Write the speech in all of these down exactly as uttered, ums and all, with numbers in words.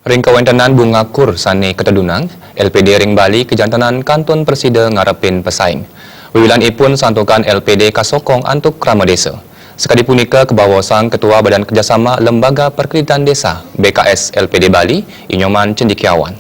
Ring kawentenan bunga kur sane katedunang, L P D ring Bali kajantenan kantun prasida ngarepin pesaing. Wiwilanipun santukan L P D kasokong antuk krama desa. Sakadi punika kabaosang Ketua Badan Kerjasama Lembaga Perkreditan Desa, B K S L P D Bali, I Nyoman Cendekiawan.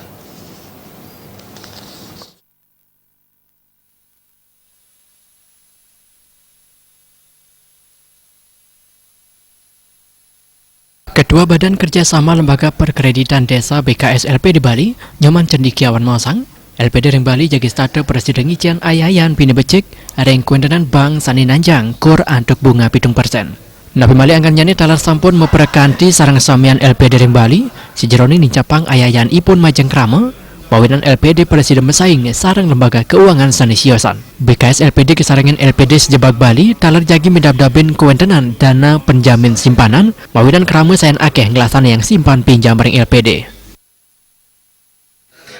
Ketua Badan Kerjasama Lembaga Perkreditan Desa, B K S L P D Bali, Nyoman Cendekiawan maosang, L P D ring Bali jagi setata prasida ngicen ayayan pinih becik ring kawentenan bank sane nanjang kur antuk bunga pitung persen. Napi malih anggennyane taler sampun maprekanti sareng samian L P D ring Bali, sajeroning nincapang ayayanipun majeng krama, mawinan L P D prasida masaing sareng lembaga keuangan sane siosan. B K S L P D kasarengin L P D sajebag Bali taler jagi midabdabin kawentenan dana penjamin simpanan, mawinan krama sayan akeh nglaksanayang simpan pinjam ring L P D.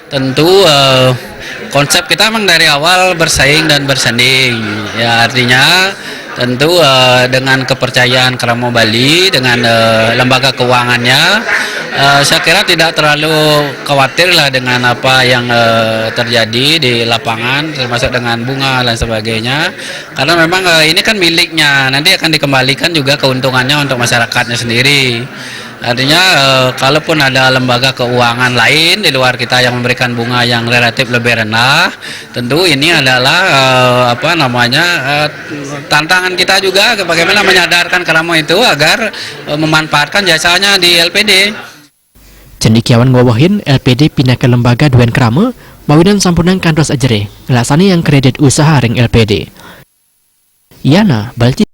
Tentu, eh, konsep kita memang dari awal bersaing dan bersanding. Ya, artinya tentu, eh, dengan kepercayaan Krama Bali, dengan, eh, lembaga keuangannya, eh, saya kira tidak terlalu khawatir lah dengan apa yang, eh, terjadi di lapangan, termasuk dengan bunga dan sebagainya. Karena memang, eh, ini kan miliknya, nanti akan dikembalikan juga keuntungannya untuk masyarakatnya sendiri. Artinya, eh, kalaupun ada lembaga keuangan lain di luar kita yang memberikan bunga yang relatif lebih rendah, tentu ini adalah, eh, apa namanya, eh, tantangan kita juga bagaimana menyadarkan Krama itu agar, eh, memanfaatkan jasanya di L P D. Cendekiawan ngwewehin L P D pinaka lembaga duen krama, mawinan sampunang kantos ajerih nglaksanayang kredit usaha ring L P D. Yana, Balci.